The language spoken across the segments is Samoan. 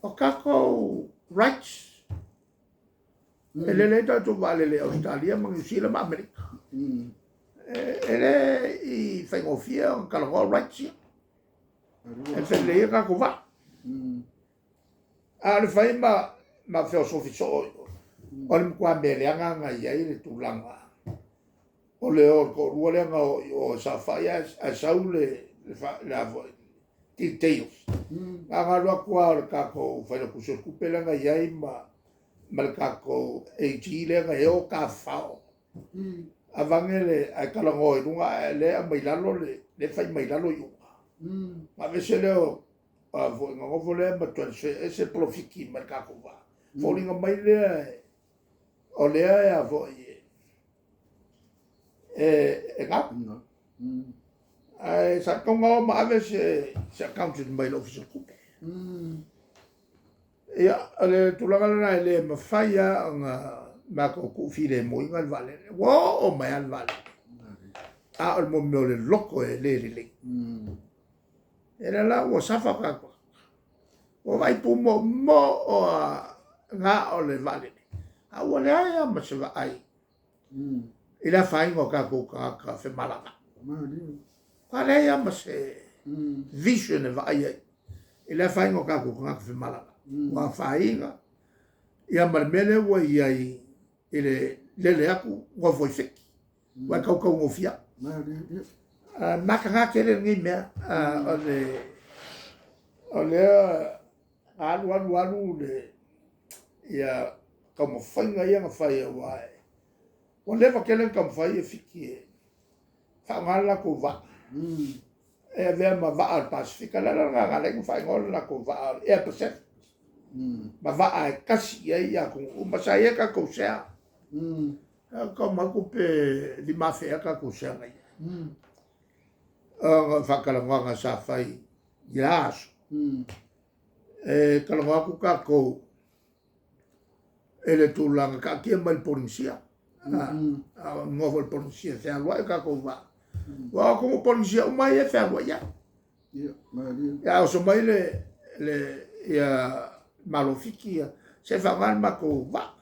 O tatou rights, e lele ai tatou vaalele i Ausetalia ma Niu Sila ma Amerika. E le i faigofie ona talanoa rights ia. E felelei ai tatou vaa. A o le fai ma feosofi soo, o le matua mea leaga na i ai le tulaga o le o le toalua lea na o i o e saofai ae sau le a foi details. Na ona alu atu lava o le tatou Failautusi o le Tupe lea na i ai ma le tatou AG lea na i ai, o tafafao avane le ae talanoa i luga ae lea e aumai i lalo le fai mai lalo iuga. Na aveese lea o a foi na nofo lea ma transfer ese polofiti mai le tatou vaa. Foliga mai lea o lea e a foi e gau. Ae sa tatau ona o ma ave se accountant mai le Ofisa o le Tupe. Ia, o le tulaga lena e le mafai lava ona matou tuufilemuina le vaalele. Ua oo mai lava le vaalele. A o le mea o le loto e le lelei. E lea la ua suffer tatou. Ua vaai pu moomoo lava na o le vaalele, a ua leai lava ma se vaai i le afaina o tatou tagata femalagaai. Ua leai lava ma se vision e vaai ai i le afaina o tatou tagata femalagaai. Ua afaina ia ma le mea lea ua i ai i le lele atu nofo i Fiti, ua e tautaugofie au. Mataga tele lenei mea, o lea na alu alu alu le ia taumafaiga ia na fai aua ua leva tele ona taumafai e Fiti e faaaoga le latou vaa e avea ma vaa o le Pasefika. O le ala lena na ala ai ona faaigoa le latou vaa o le Air Pacific, ma vaa e tasi i ai atunuu uma. Sa i ai tatou sea, tau manatu pe 5,000 ea tatou sea na i ai. Ona o faatalanoaga sa fai i la aso, e talanoa atu tatou i le tulaga taatia mai le Polenisia, a o nofo i le Polenisia e fealuai o tatou vaa. Aua o atunuu Polenisia uma ia e fealuai ai. Ia oso mai le ia Malo Fiti ia, se i faaaoga le matou vaa.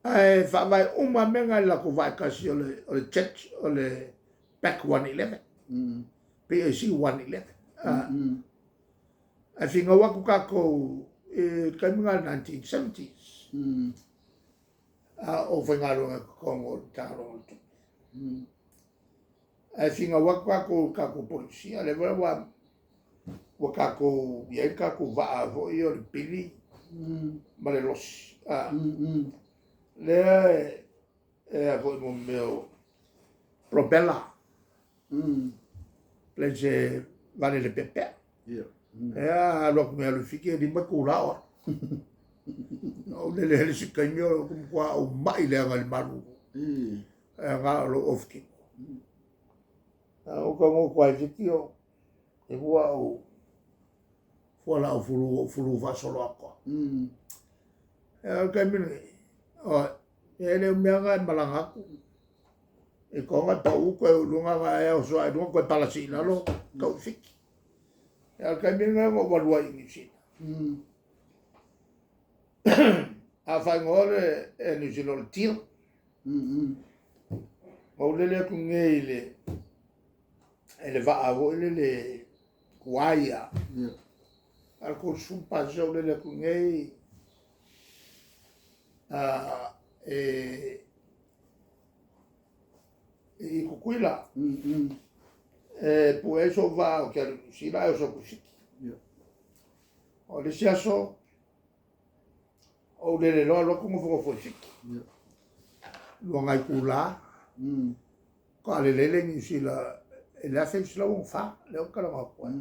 Ae faavae uma mea na i le latou vaa e tasi o le jet o le PAC 111, PAC 111. Ae finau atu tatou i le taimi lena o le 1970s, a o faigaluega i totonu o le Matagaluega o le Tupe. Ae finau atu tatou i tatou Polenisia, lea foi ua tatou i ai le tatou vaa foi o le Pili ma le Losi. Lea e foi mo mea o propeller, le se vaalele peapea. Ea alu atu nei alu i Fiti e 5 itula o alu. Ou lele ai le isi taimi o matua ou mai leaga i le malulu. E na o lou ofu kino. A ou taunuu atu lava i Fiti o e ua ou fualaau fulu, ou fulu faasolo atoa. E o le taimi lenei, o e le umi lava ona e malaga atu, i Toga pau toe i luga ona e oso ae i luga toe palasi i lalo tau i Fiti. E o le taimi lenei na ou alu ai i Niu Sila. A faaigoa le e Niu Sila o le teal. Na ou lele atu nei i le vaa foi lele tuai a. A o le 30 pasese ou lele atu nei i Tutuila. E pue ai sou vaa ou te alu i Niu Sila ae oso atu i Fiti. O le isi aso, ou lele loa alu atu nofonofo i Fiti. Lua nai itula, faatoa lele le Niu Sila i le 1964, lea ou te talanoa atu ai.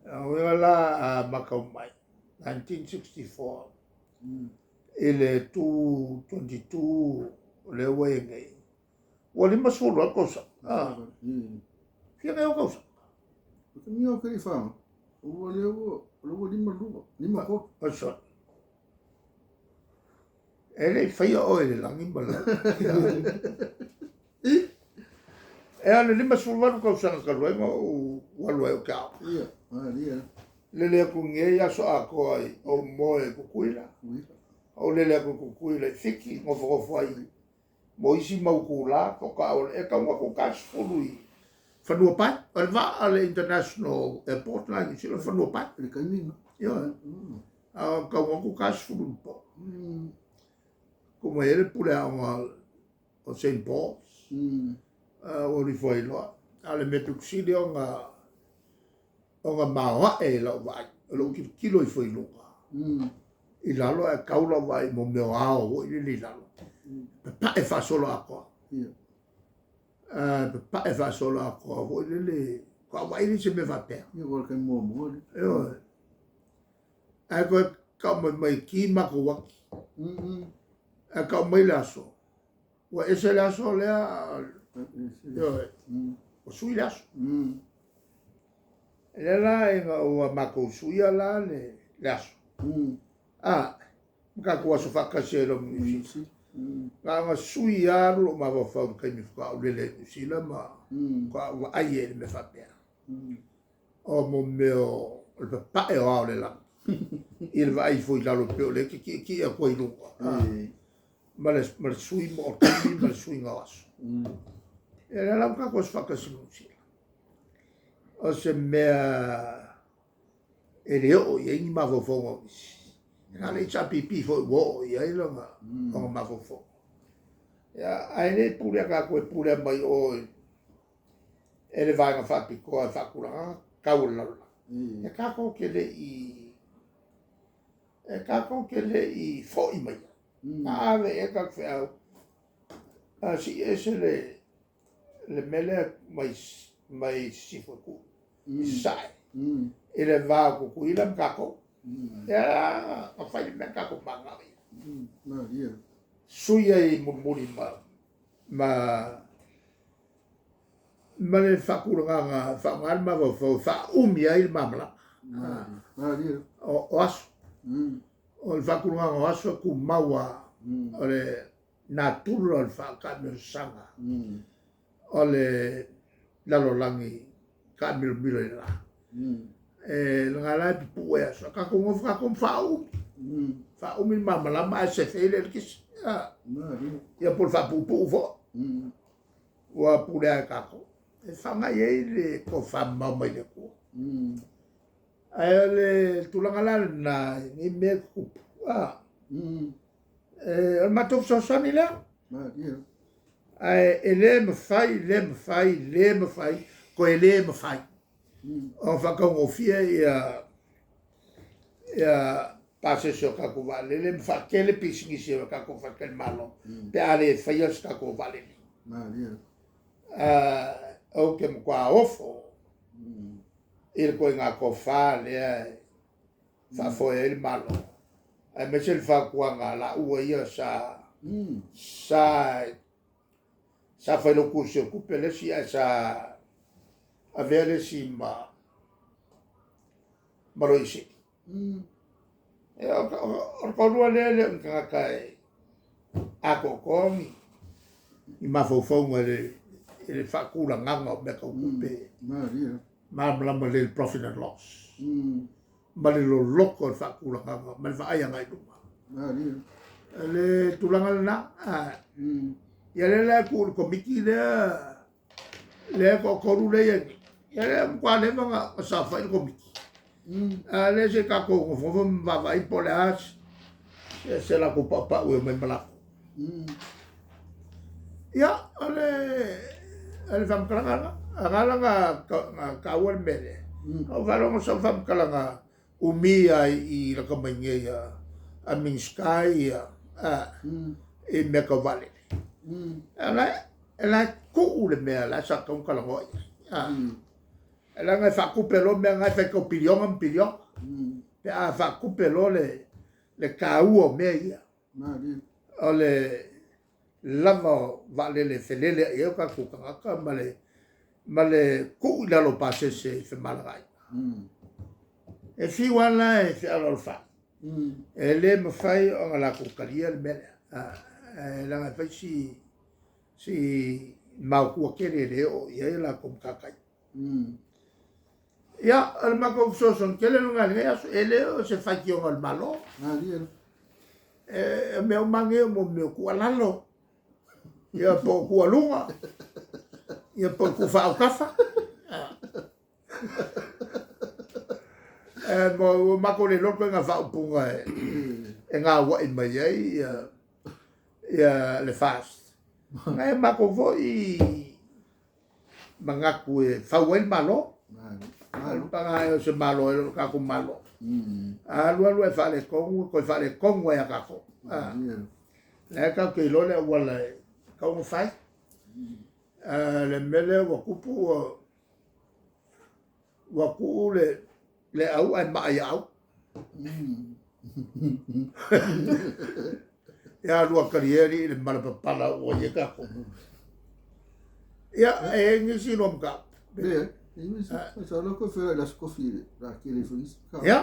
O uiga la a matau mai, 1964 i le 222 lea ua i ai nei, ua 58 tausaga. Fia nei o tausaga? Ni o ke wha. Ua le ua ua lima lua, lima ko. Oh, sorry. E le i faia oe i le lagi ma le. E o le 58 tausaga talu ai na ou alu ai o ke ao. Ia, malie. Lele atu i nei aso atoa i ou moe i Tutuila, ou lele atu i Tutuila i Fiti, nofonofo ai mo isi mau itulā faatoa ou e taunuu atu i le 40 i Fanuapai. O le vaa o le International Airport la i Niu Sila o Fanuapai. I le taimi lena. Ioe. A o taunuu atu 40 i le po. Tuu mai ai le pule aoga o St. Paul's. Ua alu ifo ai loa. A o le mea pito sili ona maoae i lau vaai, o lou tilotilo ifo i luga, i lalo ae tau lau vaai i mo mea o ao foi lele i lalo. Papae faasoloatoa. Papae faasoloatoa foi lele, faatoa ou vaai lea i se mea faapea. Ia, ua le taimi muamua lea. Ioe. Ae toe tau mai mai ki matou ati. Ae tau mai le aso. Ua ese le aso lea, ioe, ua sui le aso. Lea la ina ua matou suia la le aso. Ma tatou aso faatasi ai loa ma Niu Sila. Na ona sui lava alu lou mafaufau i le taimi faatoa ou lele ai i Niu Sila ma faatoa ou vaai ai i le mea faapea. O mo mea o le papae o ao o le lagi i le vaai ifo i lalo e pei o lea e te tietie atu ai i luga ma le sui mo o taimi ma le suiga o aso. Ia lea la ua tatou aso faatasi ma Niu Sila. O se mea e le oo i ai ni mafaufauga o nisi. Na o le HRPP foi ua oo i ai lona mafaufauga. Ia, ae le pulea tatou e pulea mai o e le vaega faapitoa e faatulagaga tau o le lalolagi. E tatou te le i e tatou te le i foi mai ai. A ave i ai tatou feau, a sii ese le mea lea mai sisifo e tuu i sasae i le va o Tutuila ma tatou. Ia na fai le mea tatou mananao i ai. Sui ai mulimuli ma le faatulagaga e faaaoga le mafaufau e faaumi ai le malamalama o aso. O le faatulagaga o aso e tumau lava, o le natura o le faataamilosaga o le lalolagi taamilomilo i le la. E leaga la e pupuu ai aso, a tatou nofo tatou ma faaumi, faaumi le malamalama ae sefe ai le eletise. Ia po o le faapuupuu foi, ua pulea e tatou. E faaaoga i ai le tofamamao mai le Atua. Ae o le tulaga la lena i nei mea e tutupu, o le matou fesoasoani lea. Ae e le mafai, le mafai, le mafai, toe le mafai ona faataugofie ia pasese o tatou vaalele ma faatele pisinisi a tatou faletalimalo pe a le faia se tatou vaalele. Ou te matua ofo i le ituaiga tofa lea e faafoe ai le Malo, aemaise le fautuaga a laua ia sa sa failautusi o tupe le isi ae sa avea le isi ma Loia Sili. O le toalua lea e le o ni tagata e atoatoa ni mafaufauga i le faatulagaga o mea tau tupe, malamalama lelei i le profit and loss, ma le loloto o le faatulagaga ma le vaai agai i luma. Le tulaga lena, ia lea la e tuu i le komiti lea, lea e toatolu lea e i ai nei, ia lea ua matua leva ona saofai le komiti. A lea se i tatou nofonofo ma vaavaai po o le a se latou paupau e omai ma latou. Ia, o le faamatalaga lena, a la na taua le mea lea, na ou faalogo sau faamatalaga umi lava i lata mai nei a Minisita ia i mea tau vaalele. E la e tuu le mea la sa tatau ona talanoa i ai. E leaga e faatupe loa mea na e fai tau piliona ma piliona. Pe a faatupe loa le taua o mea ia. O le lava o vaalele e felele ai o tatou tagata ma le tuu i lalo o pasese i femalagaaiga. E fiu lava la e fealoalofai, e le mafai ona latou talia le mea lea. E leaga e fai si maotua tele e le oo i ai latou matataia. Ia, o le matou fesoasoani tele lena i lenei aso, e le o se faitioga a le Malo. E mea uma lava nei o mea o tuualalo, ia po o tuualuga, ia po o tuu faaautafa. Ua matou le iloa le ituaiga faaupuga e gauai mai ai ia le FAST. Nai o matou foi manatu e fau ai le Malo. Paga e o se Malo e le o le tatou Malo. A alu alu ae faaletonu, e toe faaletonu lava ia tatou. La e tatou te iloa le auala e tatau ona fai. Le mea lea ua tupu ua tuu le au ae maa i aau. Ia lua talie alii le malapapala ua i ai tatou. Ia, e i ai nisi lua mataupu? Leai, sa la koe feiloai i le Aso Tofi o le a tele foi nisi mataupu. Ia,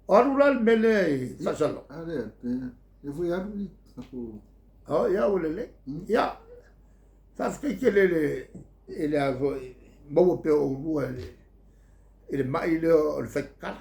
o alu la le mea lea i Faasaleleaga? A lea, lea foi e alu i tatou. Oh, ia ua lelei. Ia, faafetai tele i le a foi, maua pea o oulua i le mai lea o le fai tatala.